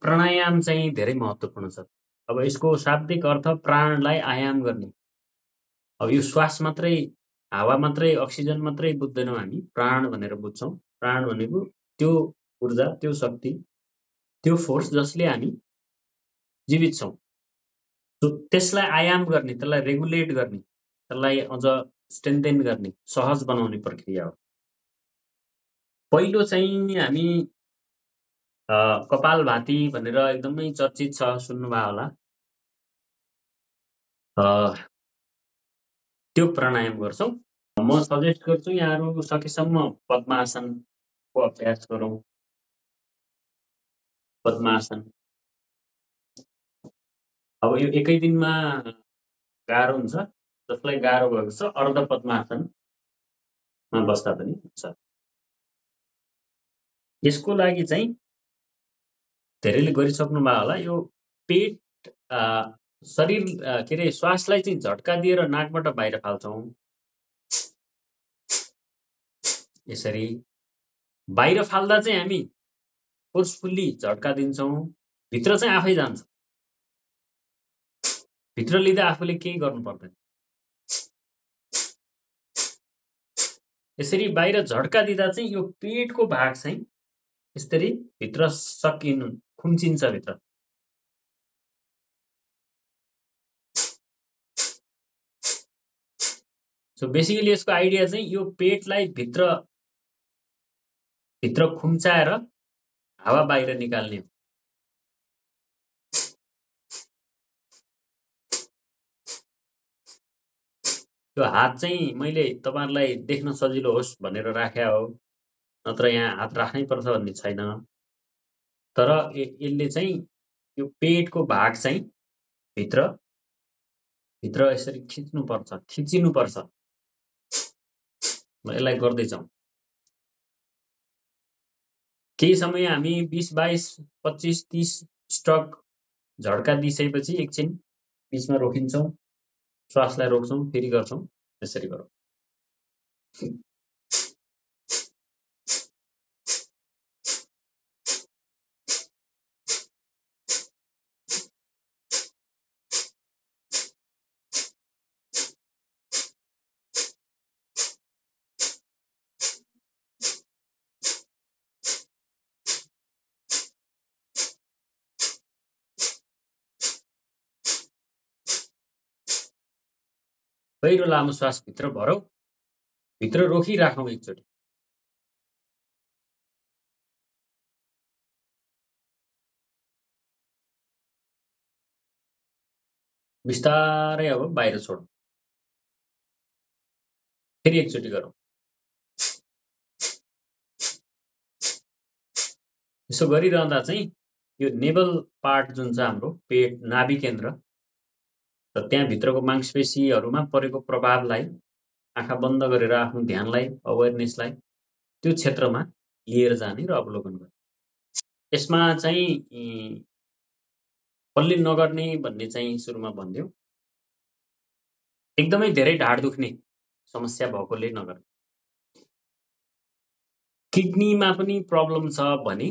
प्राणायाम चाहिँ धेरै महत्त्वपूर्ण छ। अब यसको शाब्दिक अर्थ प्राणलाई आयाम गर्ने। अब यो श्वास मात्रै, हावा मात्रै, अक्सिजन मात्रै बुझ्दैनौँ हामी, प्राण भनेर बुझ्छौँ। प्राण भनेको त्यो ऊर्जा, त्यो शक्ति, त्यो फोर्स जसले हामी जीवित छौँ। त्यसलाई आयाम गर्ने, त्यसलाई रेगुलेट गर्ने, त्यसलाई अझ स्ट्रेन्थेन गर्ने, सहज बनाउने प्रक्रिया हो। पहिलो चाहिँ हामी कपालभाती भनेर एकदमै चर्चित छ, सुन्नुभयो होला। त्यो प्राणायाम गर्छौँ। म सजेस्ट गर्छु यहाँहरू सकेसम्म पद्मासनको अभ्यास गरौँ। पद्मासन अब यो एकै दिनमा गाह्रो हुन्छ, जसलाई गाह्रो भएको छ अर्ध पद्मासनमा बस्दा पनि हुन्छ। यसको लागि चाहिँ धेरैले गरिसक्नु भयो होला। यो पेट शरीर के अरे श्वासलाई चाहिँ झट्का दिएर नाकबाट बाहिर फाल्छौँ। यसरी बाहिर फाल्दा चाहिँ हामी फोर्सफुल्ली झट्का दिन्छौँ, भित्र चाहिँ आफै जान्छ। भित्र लिँदा आफूले केही गर्नु पर्दैन। यसरी बाहिर झट्का दिँदा चाहिँ यो पेटको भाग चाहिँ यसरी भित्र खुम्चिन्छ भित्र। सो बेसिकली यसको आइडिया चाहिँ यो पेटलाई भित्र खुम्चाएर हावा बाहिर निकाल्ने हो। त्यो हात चाहिँ मैले तपाईहरुलाई देख्न सजिलो होस् भनेर राख्या हो, नत्र यहाँ हात राख्नै पर्छ भन्ने छैन। तर यसले चाहिँ यो पेटको भाग चाहिँ भित्र यसरी खिचिनुपर्छ। ल यसलाई गर्दै जाउँ। केही समय हामी 20, 22, 25, 30 स्ट्रोक झड्का दिइसकेपछि एकछिन बीचमा रोकिन्छौँ, श्वासलाई रोक्छौँ, फेरि गर्छौँ। यसरी गरौँ। पहिलो लामो श्वास भित्र भरौँ, भित्र रोकिराखौँ एकचोटि। बिस्तारै अब बाहिर छोडौँ। फेरि एकचोटि गरौँ। यसो गरिरहँदा चाहिँ यो नेभल पार्ट जुन छ हाम्रो पेट नाभि केन्द्र र त्यहाँ भित्रको मांसपेशीहरूमा परेको प्रभावलाई आँखा बन्द गरेर आफ्नो ध्यानलाई, अवेरनेसलाई त्यो क्षेत्रमा लिएर जाने र अवलोकन गर्ने। यसमा चाहिँ कसले नगर्ने भन्ने चाहिँ सुरुमा भन्दियो। एकदमै धेरै ढाड दुख्ने समस्या भएकोले नगर्ने। किडनीमा पनि प्रब्लम छ भने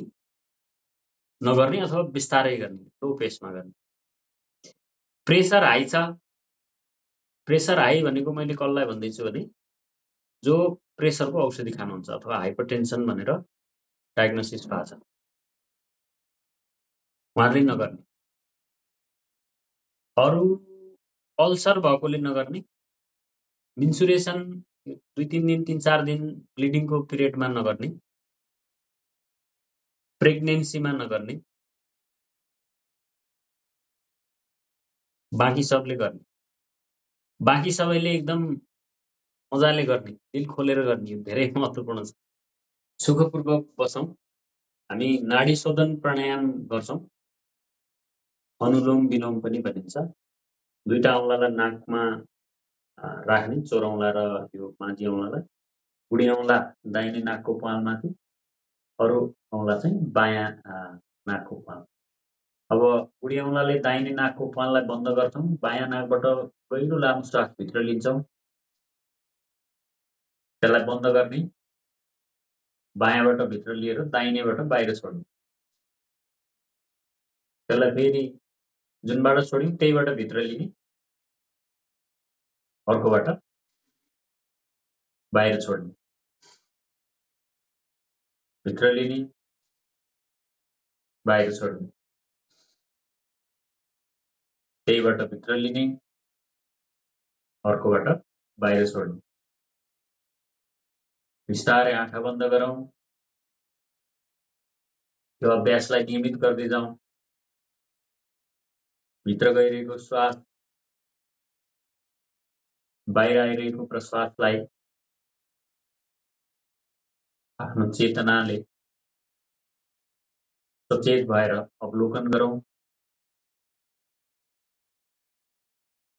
नगर्ने अथवा बिस्तारै गर्ने, लो पेसमा गर्ने। प्रेसर हाई छ। प्रेसर हाई भनेको मैले कसलाई भन्दैछु भने जो प्रेसरको औषधि खानुहुन्छ अथवा हाइपरटेन्सन भनेर डायग्नोसिस भएको छ, उहाँले नगर्ने। अरू अल्सर भएकोले नगर्ने। मिन्सुरेसन 2-3 दिन 3-4 दिन ब्लिडिङको पिरियडमा नगर्ने। प्रेग्नेन्सीमा नगर्ने। बाँकी सबले गर्ने। बाँकी सबैले एकदम मजाले गर्ने, दिल खोलेर गर्ने, धेरै महत्त्वपूर्ण छ। सुखपूर्वक बसौँ। हामी नाडी शोधन प्राणायाम गर्छौँ। अनुलोम विलोम पनि भनिन्छ। दुईटा औँलालाई नाकमा राख्ने, चोर औँला र यो माझी औँलालाई। बुढी औँला दाहिने नाकको प्वालमाथि, अरू औँला चाहिँ बायाँ नाकको प्वाल। अब बुढी औँलाले दाहिने नाकको प्वाललाई बन्द गर्छौँ, बायाँ नाकबाट गहिरो लामो श्वास भित्र लिन्छौँ, त्यसलाई बन्द गर्ने, बायाँबाट भित्र लिएर दाहिनेबाट बाहिर छोड्ने। त्यसलाई फेरि जुनबाट छोड्यौँ त्यहीबाट भित्र लिने, अर्कोबाट बाहिर छोड्ने, भित्र लिने, बाहिर छोड्ने, त्यहीबाट भित्र लिने, अर्कोबाट बाहिर छोड्ने। बिस्तारै आँखा बन्द गरौँ। यो अभ्यासलाई नियमित गर्दै जाउँ। भित्र गइरहेको श्वास, बाहिर आइरहेको प्रश्वासलाई आफ्नो चेतनाले सचेत भएर अवलोकन गरौँ।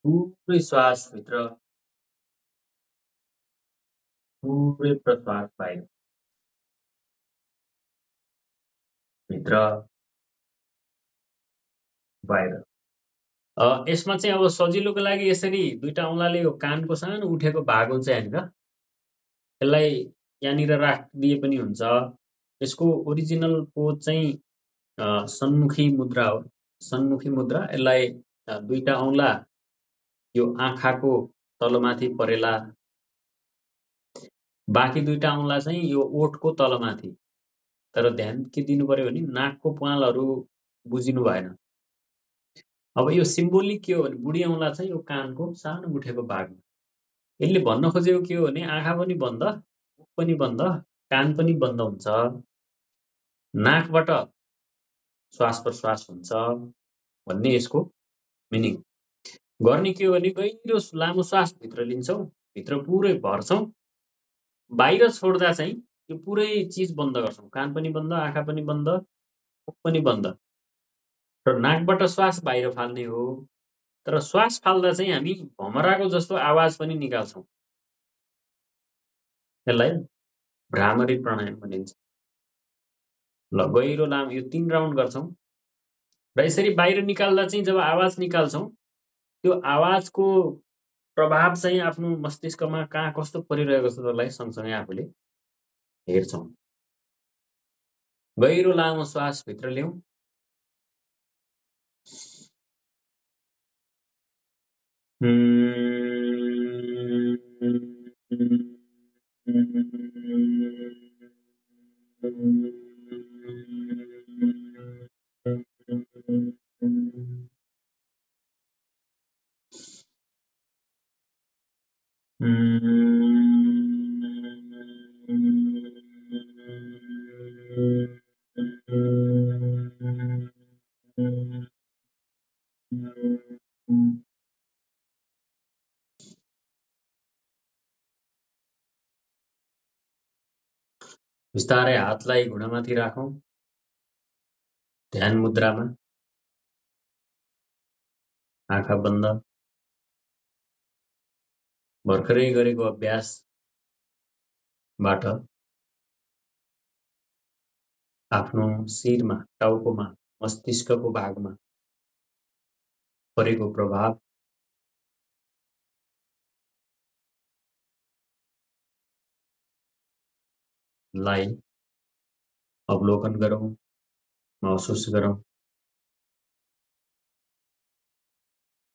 पुरै श्वास भित्र, पुरै प्रश्वास बाहिर, भित्र बाहिर। यसमा चाहिँ अब सजिलोको लागि यसरी दुईटा औँलाले यो कानको सानो उठेको भाग हुन्छ यहाँनिर, यसलाई यहाँनिर राखिदिए पनि हुन्छ। यसको ओरिजिनल पोज चाहिँ सन्मुखी मुद्रा हो। सन्मुखी मुद्रा, यसलाई दुईटा औँला यो आँखाको तलमाथि परेला, बाँकी दुईटा औँला चाहिँ यो ओठको तलमाथि। तर ध्यान के दिनु पर्यो भने नाकको प्वालहरू बुझिनु भएन। अब यो सिम्बोलिक के हो भने बुढी औँला चाहिँ यो कानको सानो उठेको भाग। यसले भन्न खोजेको के हो भने आँखा पनि बन्द, मुख पनि बन्द, कान पनि बन्द हुन्छ, नाकबाट श्वास प्रश्वास हुन्छ भन्ने यसको मिनिङ। गर्ने के हो भने गहिरो लामो श्वास भित्र लिन्छौँ, भित्र पुरै भर्छौँ, बाहिर छोड्दा चाहिँ यो पुरै चिज बन्द गर्छौँ। कान पनि बन्द, आँखा पनि बन्द, मुख पनि बन्द र नाकबाट श्वास बाहिर फाल्ने हो। तर श्वास फाल्दा चाहिँ हामी भमराको जस्तो आवाज पनि निकाल्छौँ। यसलाई भ्रामरी प्राणायाम भनिन्छ। ल गहिरो लामो यो 3 राउन्ड गर्छौँ र यसरी बाहिर निकाल्दा चाहिँ जब आवाज निकाल्छौँ त्यो आवाजको प्रभाव चाहिँ आफ्नो मस्तिष्कमा कहाँ कस्तो परिरहेको छ त्यसलाई सँगसँगै आफूले हेर्छौँ। गहिरो लामो श्वास भित्र ल्याउँ, बिस्तारै हातलाई घुँडामाथि राखौँ, ध्यान मुद्रामा, आँखा बन्द। भर्खरै गरेको अभ्यासबाट आफ्नो शिरमा, टाउकोमा, मस्तिष्कको भागमा परेको प्रभावलाई अवलोकन गरौँ, महसुस गरौँ।